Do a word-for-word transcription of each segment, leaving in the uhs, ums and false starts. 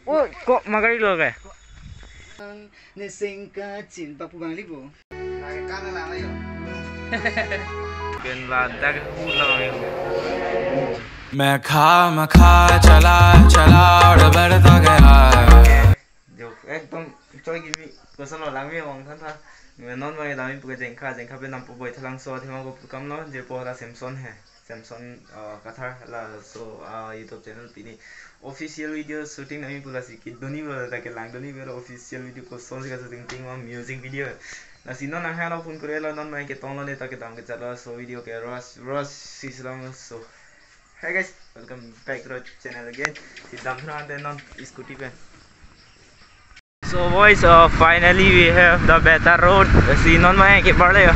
Oh, kok magari lo ke? Ne singka chin papu bang libo. Ken ladak hu lang. Mekha mekha chala chala aur badhta gaya. Jo, ekdom choi kimi koson lo langme vang than tha. Non mai dami puke Jengkha, Jengkha pen nampo Boithalangso, athema ko pukam lo, jirpo la Samson he. Samson, uh, Kathar laso, uh, YouTube channel pini official video shooting nami pu lasi kedun ni bela ta kelang dun ni bela official video kosonsi ka shooting ting ma music video. Lasi non nang halo phone kore lo non mai ketong lo ne ta kedam kechat lo so video ke rush rush si selam so. Hi guys, welcome back to our channel again. Si dam thura ante non scooty pen. So boys, uh, finally we have the better road. Si non mai ke bar le ya.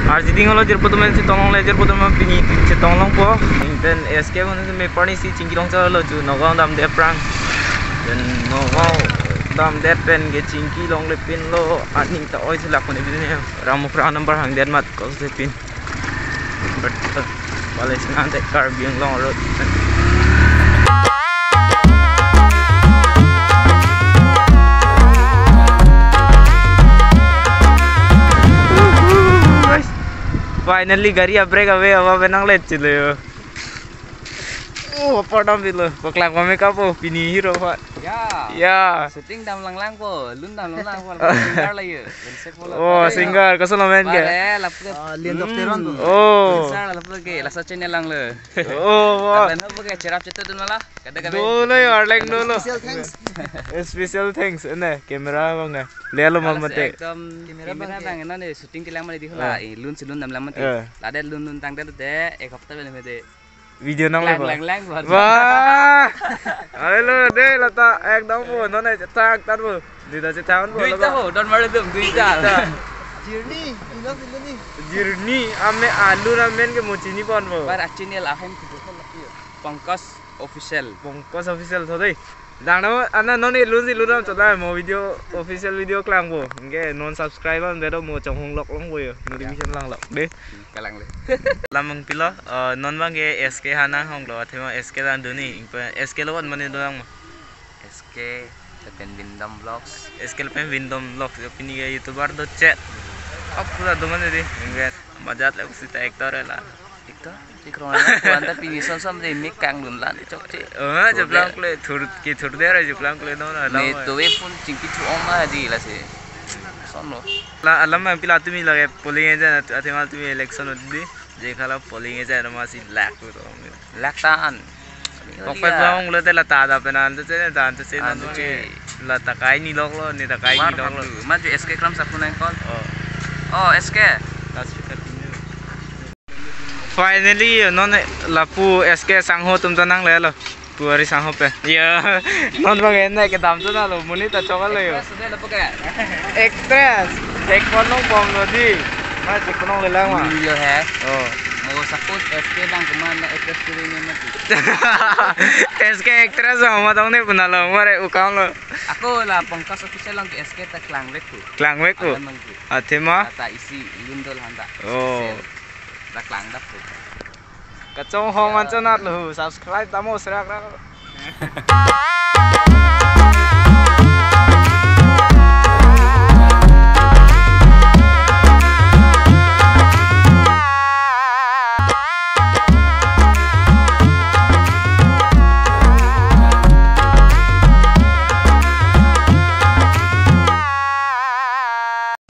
Arsi ding lo jirpo atum si tong long le jirpo atum pini si tong longpo. Then S K mon me parni si chingki long chalo chu Nagaon damde aphrang. Then Nagaon damde pen ke chingki longle pin lo aning ta oi si lak pon pin ya. Ramukra number hangdet mat ko se pin. But, uh, Palestina de Karbi Anglong Road. Guys, finally gari a brake ave ava benang let chile yo. Oh, apa dam bilo. Paklak pame kapo pini hero pa. Ya. Ya. Shooting dam lang lang po, lun dam lang lang po, singer la ye. Lun se po la. Oh, singer, koson lo men ke? Bare, lapu ke. Ah, Lian Doctor on po. Oh. Singer lapu ke, laso channel lang le. Oh, wah. Lapu ke cherap chetu dun mala. Kada kada. Dolo yo, Arleng dolo. Special thanks. Special thanks, ene, camera bang ne. Lelo mal mate. Ekdom camera bang ne, nane shooting kelang mali di hula. Eh. Eh, lun si lun dam lang mate. Eh. Lade lun lun tang de de, ek hapta bele mate. Video nang lang, lepo. Lang, lang, lang. Wah. Halo de lata ekdom po, non e chethak tar po. Duita chethak po. Duita ho, don mare dum, duita. Duita. Journey, ilo ilo ni. Journey, ame alu ramen ke mo chini pon po. Bar channel ahem ke Pankaj Official. Pankaj Official tho dei. Dang na ana non e lun si lun ram chot la mo video official video klang po. Inke non subscribe an bedo mo chonghong lok long po yo. Notification lang lok de. Kalang le. Lamang pilo, eh, non bang ke S K hanang hong lo, athema S K dan duni, ingpa S K lo wan mane dolang ma. S K lapen Windom Vlogs. S K lapen Windom Vlogs, yo pini ke YouTuber do chet. Ap pura do mane di, ingke majat le sita actor la. Actor? Actor la, kuanta pini son son de mik kang dun lan chok che. Oh, jeplang kle thur ki thur de ra jeplang kle no na. Ne to we full chingki thu ong ma di la se. Son lo. La alam pila tumi lage polling agent athema tumi election di. Je khala polling agent ma si lak tu to. Lak ta an. Pokpet bang lo te la ta da penan te te dan te te nan te la ta kai ni lok lo ni ta kai ni lok lo. Ma je S K kram sa punai kol. Oh. Oh, S K. Last speaker. Finally, non lapu S K sangho atum ta nang le lo. Pu ari sangho pen. Ya, non bang ene kedam tu na lo, monit ta chokal lo yo. Actress sudah lapu ke? Actress. Ek pon long bom lo di. Ma chek pon long le lang ma. Yo he. Oh. Mo sakut S K dang keman na actress kiri ni mati. S K actress ma tong ne puna lo, mare ukam lo. Ako la Pankaj Official long ke S K ta klang vek ku. Klang vek ku. Alam nang ku. Athema? Ata isi lun dol handa. Oh. Special. Dak lang dak tu. Kachonghong an chonat lo, subscribe tamo serak rak.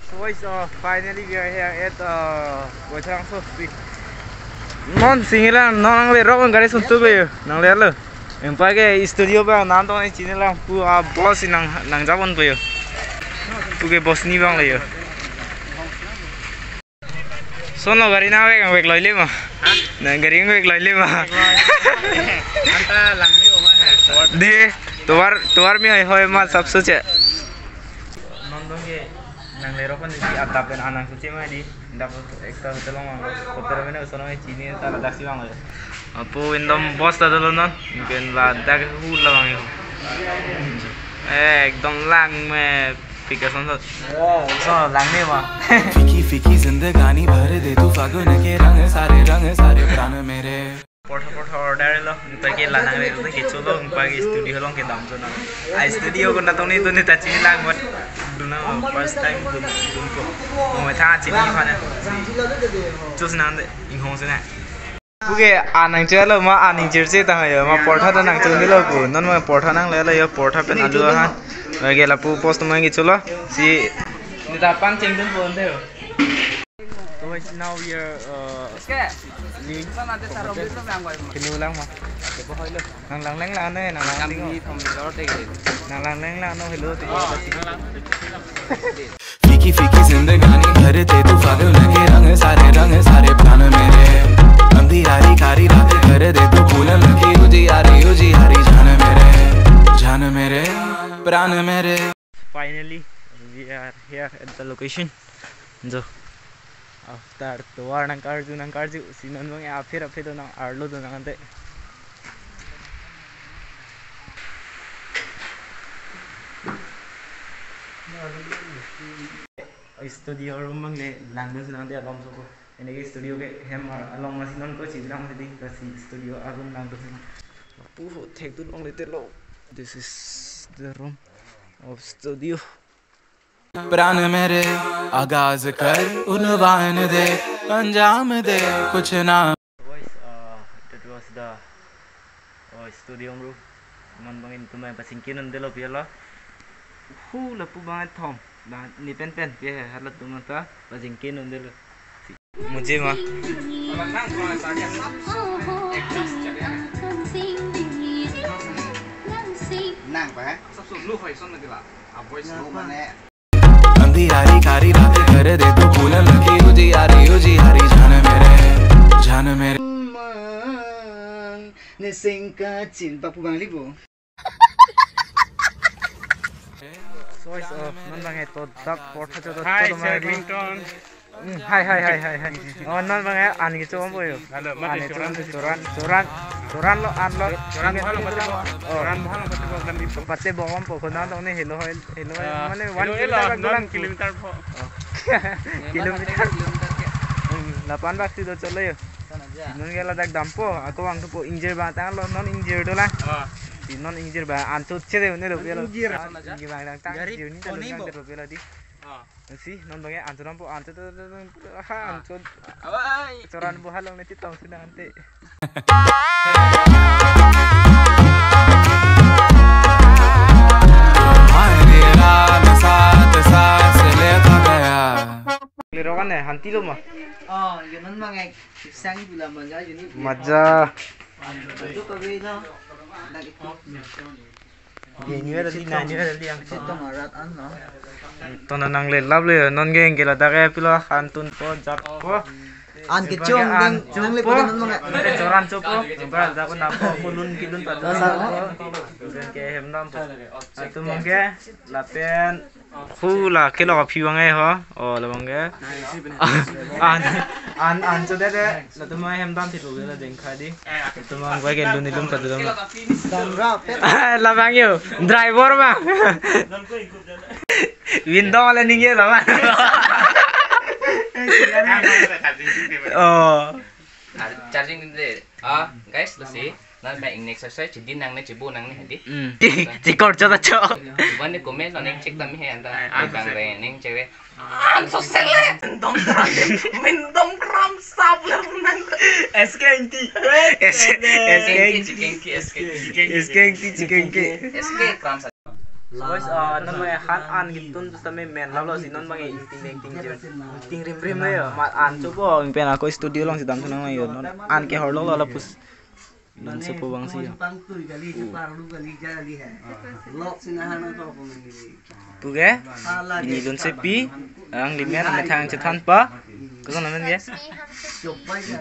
So guys, uh, finally we are here at, uh, Boithalangso Street. Non singila non nang le rok gari sun tu be yo, nang le lo. Empa ke studio bang nan tong chini lang pu a boss nang nang jabon pe yo. Pu ke boss ni bang le yo. Sono gari na vek vek loi le ma. Ha? Na gari vek loi le ma. Anta lang ni oma hai. De, tovar tovar mi hai hoi ma sab soche. Non dong ke nang le ro kon di adap pen anang soche ma di. Dap ekta hotel ma. Hotel mene sono chini ta ladak si bang. Apo Windom boss ta dolo non. Ken ladak hu la bang yo. Eh, ekdom lang me. Pika son son. Oh, so lang ni ma. फीकी फीकी जिंदगानी भर दे तू फागुन के रंग सारे रंग सारे प्राण मेरे Portha portha order lo, nangpake la nang re, nangke cholo, nangpake studio along kedam chonang. A studio ko natong ni to ni ta chini lang buat. Duna first time dun, dunpo. Mo tha chini phana. Chus nang de, inghong sina. Puke anang chelo ma aning chirche ta hayo, ma portha ta nang chun dilo ku. Non ma portha nanglelo yo, portha pen alu ahan. Oke, lapu post ma nangke cholo. Si nita pan chengdun po ante ho. So guys, now we are uh, leaving. Kini ulang ma. Nang lang lang lang ne, nang lang lang. Nang lang lang lang no, hello. फीकी फीकी जिंदगानी भरते तू फागुन के रंग सारे रंग सारे प्राण मेरे अंधियारी कारी रात कर दे तू फूलन की उजियारी उजियारी जान मेरे जान मेरे प्राण मेरे Finally, we are here at the location. Jo, after tovar nangkarju nangkarju, si non bang aphi aphi do nang arlo do nang ante. Studio room bang le lang do nang ante along so ko. Ini ke studio ke hem along ma si non ko si bilang si ding ke si studio room lang do nang. Puh, thek tu long le te lo. This is the room of studio. प्राण मेरे आगाज कर उन्वान दे अंजाम दे कुछ ना Guys, uh, that was the uh, studio room. Mon bangin tumai pasingkin un delo piala. Hu lapu bang thom. Bang ni pen pen pia hai hala tumai ta pasingkin un delo. मुझे माँ। Nang pa? Nang pa? अंधियारी कारी रात कर दे तू फूलन की उजियारी उजियारी जान मेरे जान मेरे Nising kachin papu bang libo. So guys, uh, non bang to dak portha cho to Hi, to Sir Clinton. Hmm, hi, hi, hi, hi, hi. Oh, non bang an ke chom boyo. Hello, an mate ke chom Choran. Choran, Choran, Choran lo an lo. Choran bhalo pati bo. Oh. Choran bhalo pati bo dan itu. Pati bo om po kona tong ne hello hoi, hello hoi. Ah, mane hello, one hello, kilometer non lang kilometer pho. Oh. Kilometer. Hmm, lapan bak si do cholo yo. Sana aja. Non ke ladak dampo, ako bang tupo injir bang tang lo non injir do la. Ah. Si non injir bang anchot che de ne lo pelo. Injir. Injir bang tang. Gari injir ni ta lo poni bo. Nang te lo pelo di. Ah. Si non bang anchot dampo anchot to to to ha anchot. Awai. Choran bo halong ne titong sina ante. तुम्हारे राम साथ सांस लेता गया. Lero kan ne hanti lo ma. Oh, yun non bang ek sang gula manja yun ni. Maja. Itu kami na. Dak itu. Ini ada di nanya ada di yang Situ marat ano. Tona nang le lap le non geng ke ladak e pilo hantun po jat po. An ke chong ding chong le po non manga. Choran chopo. Ba da ko na po ko lun ki lun pa. Sa, sa. Ke hem dam po. Atu mangke lapen hu la ke lo phi wang e ho. O la mangke. An an an cho de de. Latum hem dam thit lo la deng kha di. Latum bang ke lun ilun ka dum. Dam ra pe. La bang yo. Driver bang. Window le ningje la bang. Oh. Charging de. Ah, guys, lo si. Nan ba ingnek soi soi chidin nang ne chibu nang ne hadi. Hmm. Chikor cho ta cho. Wan ne comment lo neng check ta mi he anta. Ai, ai, bang re neng check re. An so sele. Dom kram. Min dom kram sap le nang. S K N T. S K N T, chicken ki, S K N T. S K N T, chicken ki. S K kram sa. So guys, uh, non bang han an gitun tu tame men lalo si non bang ingting ingting jir. Ingting rim rim le yo. Ma an chopo ingpen ako studio along si dam thunang yo. Non an ke horlo lo lapus. Lun sepo bang si yo. Puke, ini lun sepi, ang limen amethang chethan pa. Koson amen ke?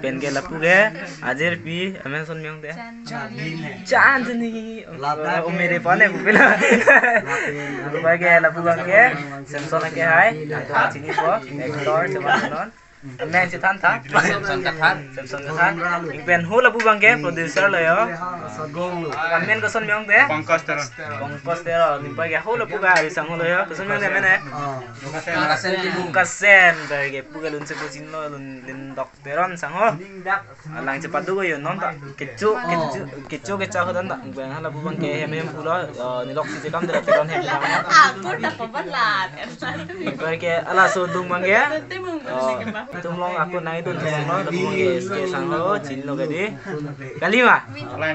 Pen ke lapu ke, ajirpi, amen son miyong te. Chan ni. O mere pa ne pupila. Lapu ke lapu bang ke, Samson ke hai, chini po, actor, cuman non. Amen si than tha. Samson Kathan. Samson Kathan. Ingpen ho lapu abang ke producer lo yo. Sagong lo. Amen koson meyong te? Pankaj Teron. Pankaj Teron. Ingpen ke ho lapu ke arisang ho lo yo. Koson meyong te amen eh? Ah. Mukasen. Mukasen. Ingpen ke pu ke lun se pu chinilo, lun, Lindok Teron sang ho. Alang chepaduk yo non ta. Kecho, kecho, kecho kecha ho dan ta. Ingpen hala lapu abang ke hem hem pulo. Eh, nilok si chekam dela Teron hem. Ah, pur ta pabalat. Ingpen ke halaso adung abang ke. Tete mung Oh, itum along ako nangtum thusang lo, lapu abang ke S K sang lo, chinilo kali. Kali ma?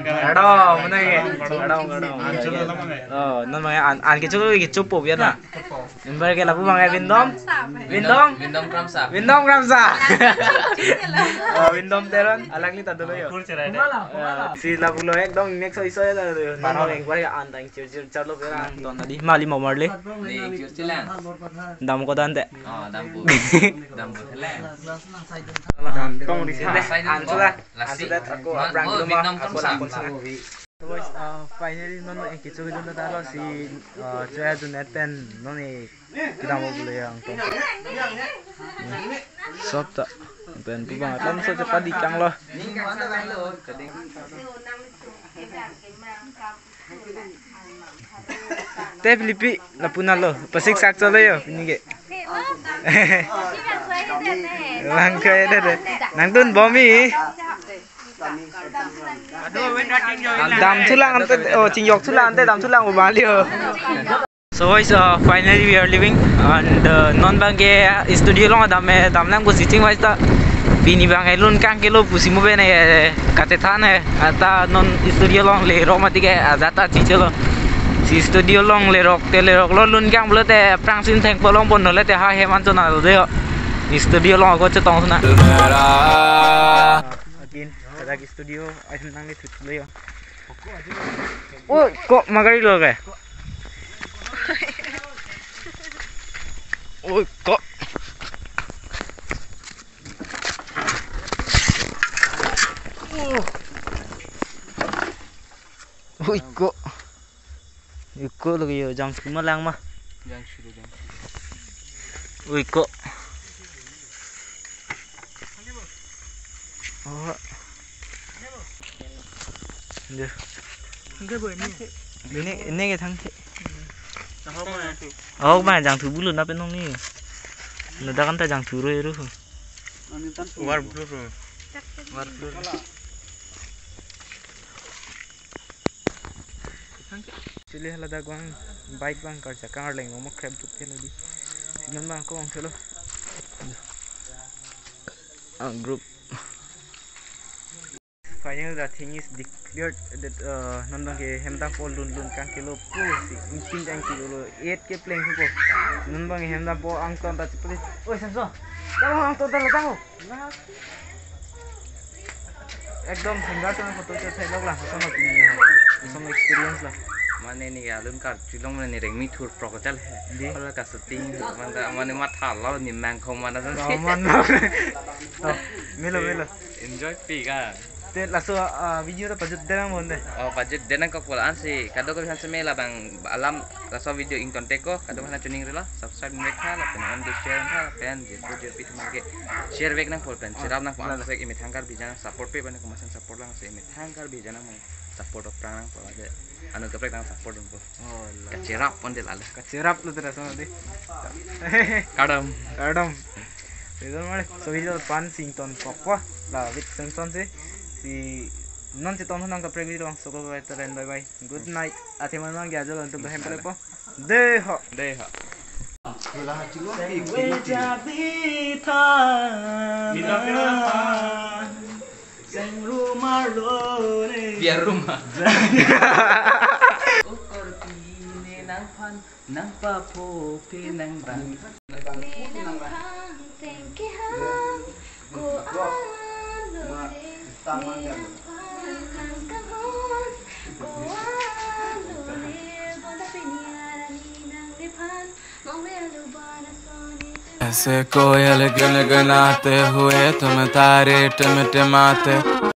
Kardom, mana ke? Kardom, kardom. Oh, non abang an, an kecho kecho po biar na. Ingpen ke lapu abang ke Windom. Windom. Windom Kramsa. Windom Kramsa. Oh, Windom Teron, alangli ta dolo yo. Kur cherai de. Eh, si lapu lo ekdom next iso ya ta dolo yo. Non abang ke ingpen ke an tang chir chir charlo biar an ton tadi. Mali mo marli. Ni chir chilang. Dam ko dan te. Oh, dampo. Dampo thele. Tong di sini. Side Ansula. Lasi. Ansula ako aphrang mo, dulu ma, Windom ako Kramsa. Lampun sa. So guys, uh, finally non non kecho kecho ta lo si, uh, Choya Junet pen non e kedam pulo yo angtong. Sop ta. Pen pu abang alam so chepadi kang lo. Te Philippi lapu na lo, pasik sak cholo yo, pini ke. Lang kaya deh deh. Nangtum bom-i. Dam thulang ante, oh, chingjok thulang ante, dam thulang ubali yo. So guys, uh, finally we are leaving and, uh, non abang ke studio along dam eh, dam lang ko sitting wise ta. Pini abang eh lun kang kelo pusi mo pen eh kachethan eh. Ata non studio along lerok mati ke ajat ta chichelo. Si studio along lerok te lerok lo lun kang pulote aphrang si thengpo longpo pulote ha hem an chona lo de yo. Studio along ako chetong sona. Again, kadak studio, ahem nangli thut lo yo. Oi, ko magari lo ke? Oi, ko. Oi, ko. Oi, ko lagi yo, jangthu ma lang ma. Jangthu, jangthu. Oi, ko. Oh. Deh. Ini, ini ke thang ke. Oh, ma jangthu bulun na pen non ni. Nada kan ta jangthu ro ro. War blur ro. War blur. Actually, hala dak abang bike abang karja kang arleng mo krep duk ke lagi. Si non abang ko ang selo. Ah, group. Finally, the thing is declared that, uh, non abang ke hem dampo lun lun kang kelo pusi ingting kang kelo eight ke pleng po. Non abang ke hem dampo angtong ta chipli. Oi, Samson. Tang angtong ta la tang. Ekdom singer atum photo shoot thailok la, koson apni ya, koson experience la. Mane ne alun karjulong mane ne rengmi thur prok chal he. Di. Hala ka shooting mane, mane matha lo ne mangkho mane. Roman. Oh, melo, melo. Enjoy pi ka. Te laso, ah, video ta pajut denang bonde. Oh, pajut denang ko pula ansi kadokave aphan si mela abang alam laso video ington teko, kadokave aphan chiningri lo, subscribe mek tha lapen on the share tha lapen je pu je pi thum ke share vek nangpo pen, ah, cherap nangpo, lalo. Sek imethang karbi jana support pe bane komasan support lang si imethang karbi jana mang support aphrang nangpo aje. Anu kaprek nang support nangpo. Oh, la. Kacherap pon de lalo. Kacherap lo tera sama de. Kardom. Kardom. Itu mare. So video pan sing ton kokpo. La with Samson si. Si non si ton nang kaprek video. So ko bye bye. Good night. Ate man mang gajo lo untuk behem pale po. Dei ho. Dei ho. Seng rumah lo ne. Biar rumah. Ukur pine nangphan, nangpapho pe nangban. Ne nangphan tengke ha. Ko alo le, ne nangphan kangkang hon. Ko alo le, bonta pini arani nangliphan. ऐसे कोयल गुनगुनाते हुए तुम तारे टिमटिमाते।